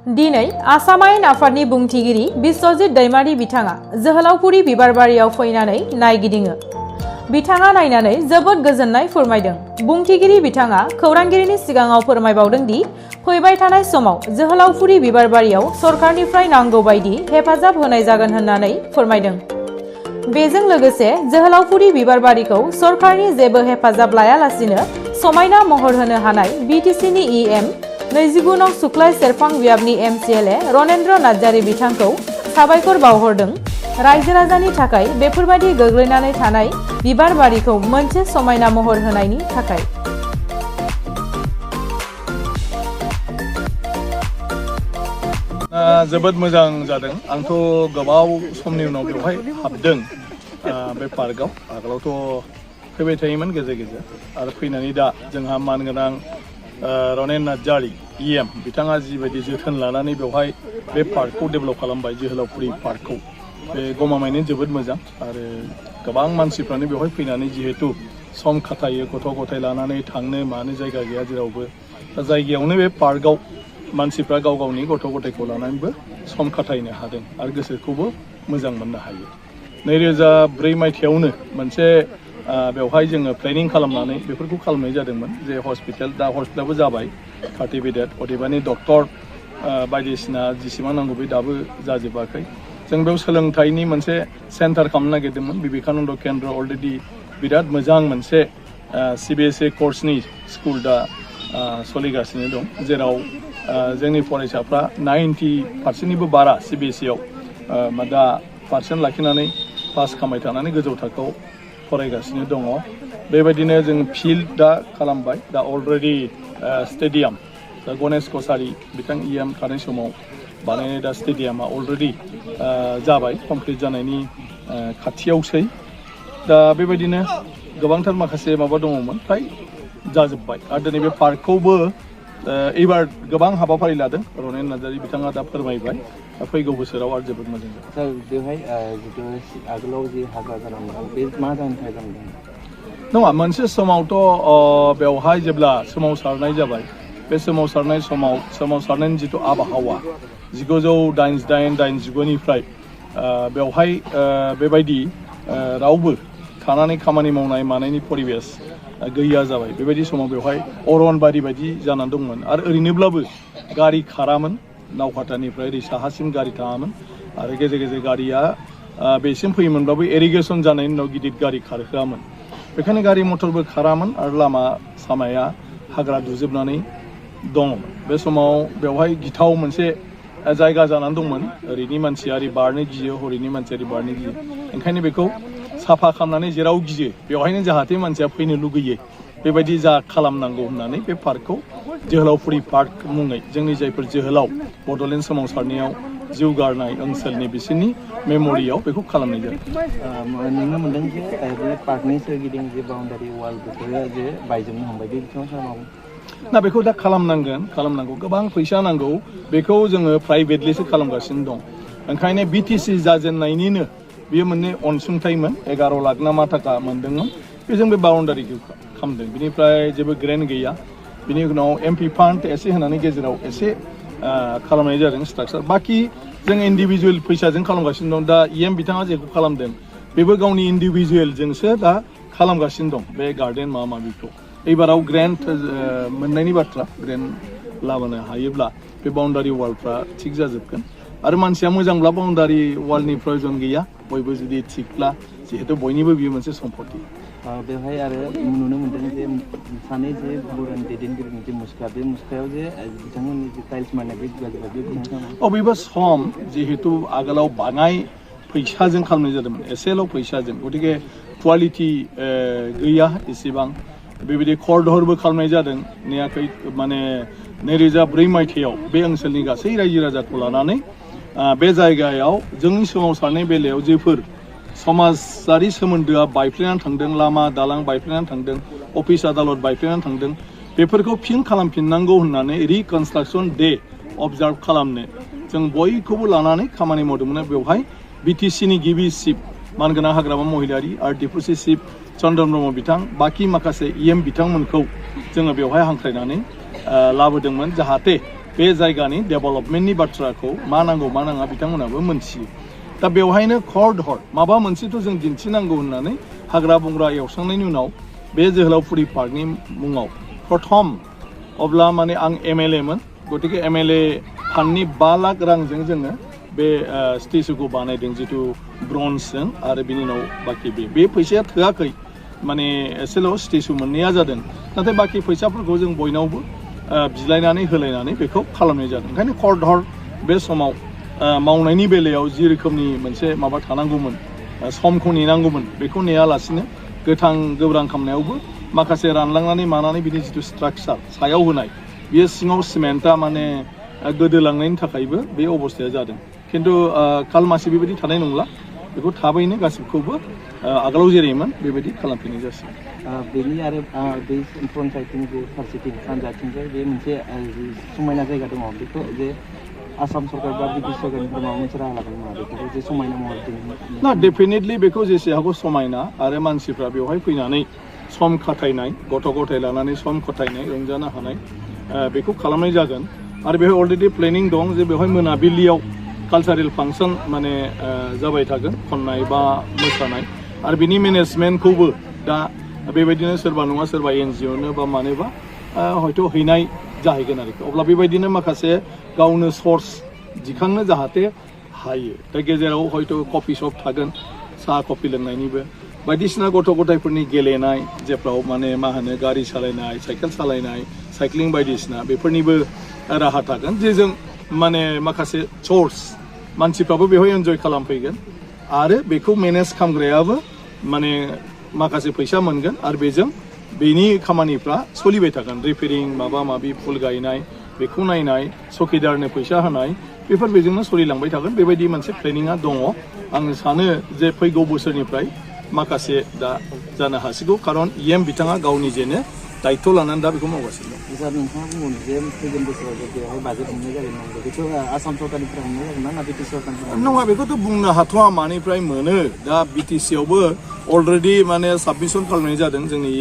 दिनै आसाम आयेन आफादनि बुंथिगिरि बिश्वजित दैमारी बिथाङा जोहोलावफुरि बिबारबारियाव फैनानै नायगिदिङो। बिथाङा नायनानै जोबोद गोजोननाय फोरमायदों। बुंथिगिरि बिथाङा खौरांगिरिनि सिगाङाव फोरमायबावदों दि फैबाय थानाय समाव जोहोलावफुरि बिबारबारियाव सरकारनिफ्राय नांगौ बायदि हेफाजाब होनाय जागोन होननानै फोरमायदों। बेजों लोगोसे जोहोलावफुरि बिबारबारिखौ सरकारनि जेबो हेफाजाब लायालासिनो समायना महर होनो हानाय बिटिसिनि EM 29 नं सुक्लाय सेरफां बियाबनि MCLA रनेन्द्र नार्जारी बिथांखौ साबायखर बावहरदों। रायजो राजानि थाखाय बेफोरबायदि गोग्लैनानै थानाय बिबारबारिखौ मोनसे समायना महर होनायनि थाखाय। जोबोद मोजां जादों। आंथ' गोबाव समनि उनाव बेवहाय हाबदों बे पार्कआव। आगोलावथ' फैबाय थायोमोन गेजेर गेजेर आरो फैनानै दा जोंहा मानगोनां रनेन नार्जारी EM बिथाङा जिबायदि जोथोन लानानै बेवहाय बे पार्कखौ डेभेलप खालामबाय, जोहोलावफुरि पार्कखौ, बे गमामायैनो जोबोद मोजां। आरो गोबां मानसिफ्रानो बेवहाय फैनानै जिहेतु सम खाथायो, गथ' गथाय लानानै थांनो मानो जायगा गैया जेरावबो, दा जायगायावनो बे पार्कआव मानसिफ्रा गाव गावनि गथ' गथायखौ लानानैबो सम खाथायनो हादों आरो गोसोखौबो मोजां मोननो हायो। 2004 मायथाइयावनो मोनसे बेवहाय जोङो प्लेनिं खालामनानै बेफोरखौ खालामनाय जादोंमोन जे हस्पिटाल, दा हस्पिटालबो जाबाय 30 बेडेड, अदेबानि डक्टर बायदिसिना जेसेबां नांगौ बे दाबो जाजोबाखै। जों बेयाव सोलोंथाइनि मोनसे सेन्टार खालामनो नागिरदोंमोन। बिबेकानन्द केन्द्र अलरेडि बिराद मोजां मोनसे CBSE कर्सनि स्कुल दा सोलिगासिनो दं, जेराव जोंनि फरायसाफ्रा 90%निबो बारा CBSEआव दा पार्सेन्ट लाखिनानै पास खालामनानै गोजौ थाखोआव फरायगासिनो दङ। बेबायदिनो जों फिल्ड दा खालामबाय, दा अलरेडि स्टेडियाम, दा गणेश कसारी बिथां EM थानाय समाव बानायनाय दा स्टेडियामा अलरेडि जाबाय, कमप्लिट जानायनि खाथियावसै। दा बेबायदिनो गोबांथार माखासे माबा दङमोन, फ्राय जाजोब्बाय। आरो दिनै बे पार्कखौबो एबार गोबां हाबाफारि लादों रनेन नार्जारी बिथाङा दा फोरमायबाय। फैगौ बोसोराव आरो जोबोद मोजां जागोन। सार, बेवहाय जितु आगोलाव जि हाग्रा जानांगौ बे मा जाहोननि थाखाय जादों? नङा, मोनसे समावथ' बेवहाय जेब्ला सोमावसारनाय जाबाय, बे सोमावसारनायनि जिथु आबहावा 1988-89निफ्राय बेवहाय बेबायदि रावबो थानानै खामानि मावनाय मानायनि परिबेस गैया जाबाय। बेबायदि समाव बेवहाय अरनबारि बायदि जानानै दंमोन आरो ओरैनोब्लाबो गारि खारामोन, नावकाटानिफ्राय ओरै साहासिम गारि थाङामोन आरो गेजेर गेजेर गारिया बेसिम फैयोमोनब्लाबो एरिगेसन जानायनि उनाव गिदिर गारि खारहोआमोन। बेखायनो गारि मटरबो खारामोन आरो लामा सामाया हाग्रा दुजोबनानै दङमोन। बे समाव बेवहाय गिथाव मोनसे जायगा जानानै दंमोन। ओरैनि मानसिया ओरै बारनो गियो, हरैनि मानसिया ओरै बारनो गियो। ओंखायनो बेखौ साफा खालामनानै जेराव गियो बेवहायनो जाहाथे मानसिया फैनो लुगैयो बेबायदि खालामनांगौ होननानै बे पार्कखौ जोहोलावफुरि पार्क मुङै जोंनि जायफोर जोहोलाव बड'लेण्ड सोमावसारनायाव जिउ गारनाय ओनसोलनि बिसोरनि मेम'रियाव बेखौ खालामनाय जादों। नुनो मोनदों जे बे पार्कनि सोरगिदिं जे बाउन्डारि वाल बेफोरो जे बायजोबनो हमबाय, बे बिथिङाव सार मा बुङो? ना, बेखौ दा खालामनांगौ, गोबां फैसा नांगौ। बेखौ जोङो प्राइभेटलिसो खालामगासिनो दं। ओंखायनो BTC जाजेननायनिनो बेयो मोनसे अनसुंथाइमोन, 11 लाख ना मा थाखा मोनदोंमोन, बेजों बे बाउन्डारिखौ खालामदों। बिनिफ्राय जेबो ग्रेन्ट गैया। बिनि उनाव MP फान्ड एसे होनानै गेजेराव एसे खालामनाय जादों स्ट्राक्चार। बाखि जों इन्डिभिजुवेल फैसाजों खालामगासिनो दं। दा EM बिथाङा जेखौ खालामदों बेबो गावनि इन्डिभिजुवेलजोंसो दा खालामगासिनो दं बे गार्डेन माबिखौ। एबाराव ग्रेन्ट मोननायनि बाथ्रा, ग्रेन्ट लाबोनो हायोब्ला बे बाउन्डारि वालफ्रा थिग जाजोबगोन आरो मानसिया मोजांब्ला बाउन्डारि वालनि प्रयजन गैया। बयबो जुदि थिगब्ला, जिहेतु बयनिबो बियो मोनसे सम्पति। बेवहाय आरो नुनो मोन्दों जे सानै जे बर'नि दैदेनगिरिनि जे मुसुखा, बे मुसुखायाव जे बिथांमोननि जे टाइल्स मारनाय बे बेबो सम, जिहेतु आगोलाव बाङाय फैसाजों खालामनाय जादोंमोन, एसेल' फैसाजों, गतिके कुवालिटि गैया एसेबां। बेबायदि खरधरबो खालामनाय जादों नेयाखै, माने 2004 मायथाइयाव बे ओनसोलनि गासै रायजो राजाखौ लानानै बे जायगायाव जोंनि सोमावसारनाय बेलायाव जेफोर समाजारि सोमोन्दोआ बायफ्लेनानै थांदों, लामा दालां बायफ्लेनानै थांदों, अफिस आदालत बायफ्लेनानै थांदों, बेफोरखौ फिन खालामफिननांगौ होननानै रिकनस्ट्राक्सन डे अबजार्भ खालामनो जों बयखौबो लानानै खामानि मावदोंमोन। बेवहाय BTCनि गिबि चिफ मानगोनां हाग्रामा महिलारि आरो डिप्युटि चिफ चन्द्रन ब्रह्म बिथां, बाखि माखासे EM बिथांमोनखौ जोङो बेवहाय हांख्रायनानै लाबोदोंमोन, जाहाथे बे जायगानि डेभेलपमेन्टनि बाथ्राखौ मा नांगौ मा नाङा बिथांमोनाबो मोनथियो दा बेवहायनो खर धर माबा मोनसेथ' जों दिन्थिनांगौ होननानै हाग्रा बंग्रा एवस्रांनायनि उनाव बे जोहोलावफुरि पार्कनि मुङाव प्रथम अब्ला माने आं MLA मोन गतिके MLA फान्डनि 5 लाख रांजों जोङो बे स्टेचुखौ बानायदों जितु ब्रन्जजों आरो बिनि उनाव बाखि बे फैसाया थोआखै माने एसेल' स्टेचु मोननाया जादों नाथाय बाखि फैसाफोरखौ जों बयनावबो बिलायनानै होलायनानै बेखौ खालामनाय जादों ओंखायनो खर धर बे समाव मावनायनि बेलायाव जि रोखोमनि मोनसे माबा थानांगौमोन समखौ नेनांगौमोन बेखौ नेयालासिनो गोथां गोब्रां खालामनायावबो माखासे रानलांनानै मानानै बिनि जितु स्ट्राक्चार सायाव होनाय बियो सिङाव सिमेन्टआ माने गोदोलांनायनि थाखायबो बे अबस्थाया जादों खिन्थु कालमासि बेबायदि थानाय नंला बेखौ थाबैनो गासिबखौबो आगोलाव जेरैमोन बेबायदि खालामफिननाय जासिगोन बेनि आरो बै फ्रन्ट साइडथिं जे फारसेथिं सानजाथिंजाय बे मोनसे समायना जायगा दङ बेखौ जे आसाम सरकार बा ब्रिटिश सरकारनिफ्राय माबा मोनसे राहा लागोन नामा बेखौ जे समायना महर ना डेफिनेटलि बेखौ जेसे हागौ समायना आरो मानसिफ्रा बेवहाय फैनानै सम खाथायनाय गथ' गथाय लानानै सम खाथायनाय रंजानो हानाय बेखौ खालामनाय जागोन आरो बेवहाय अलरेडि प्लेनिं दं जे बेवहाय मोनाबिलियाव कालचारेल फांसन माने जाबाय थागोन खननाय बा मोसानाय आरो बिनि मेनेजमेन्टखौबो दा बेबायदिनो सोरबा नङा सोरबा NGOनो बा मानोबा हयथ' हैनाय जाहैगोन आरोखि अब्ला बेबायदिनो माखासे गावनो सर्स दिखांनो जाहाथे हायो दा गेजेराव हयथ' कफि शप थागोन साहा कफि लोंनायनिबो बायदिसिना गथ' गथायफोरनि गेलेनाय जेफ्राव माने मा होनो गारि सालायनाय साइकेल सालायनाय साइक्लिं बायदिसिना बेफोरनिबो राहा थागोन जेजों माने माखासे सर्स मानसिफ्राबो बेवहाय एन्जय खालामफैगोन आरो बेखौ मेनेज खालामग्रायाबो माने माखासे फैसा मोनगोन आरो बेजों बेनि खामानिफ्रा सोलिबाय थागोन रिपेयारिं माबा माबि फुल गायनाय बेखौ नायनाय चकिदारनो फैसा होनाय बेफोर बेजोंनो सोलिलांबाय थागोन बेबायदि मोनसे प्लेनिंआ दङ आं सानो जे फैगौ बोसोरनिफ्राय माखासे दा जानो हासिगौ खारन बिथाङा गावनि जेनो दायित्व लानानै दा बेखौ मावगासिनो दं सार नोंथाङा बुंगोन जे फैगोन बोसोराव जे बेवहाय बाजेट मोननाय जागोन नांगौ बेखौ आसाम सरकारनिफ्राय मोननाय जागोन ना ब्रिटिश सरकारनिफ्राय नङा बेखौथ' बुंनो हाथ'वा मानिफ्राय मोनो दा BTC-आवबो अलरेडि माने साबमिसन खालामनाय जादों जोंनि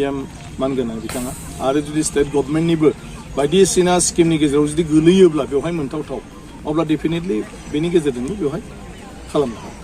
मानगोनां बिथाङा आरो जुदि स्टेट गभर्नमेन्टनिबो बायदिसिना स्किमनि गेजेराव जुदि गोलैयोब्ला बेवहाय मोनथावथाव अब्ला डेफिनेटलि बेनि गेजेरजोंबो बेवहाय खालामनो हागोन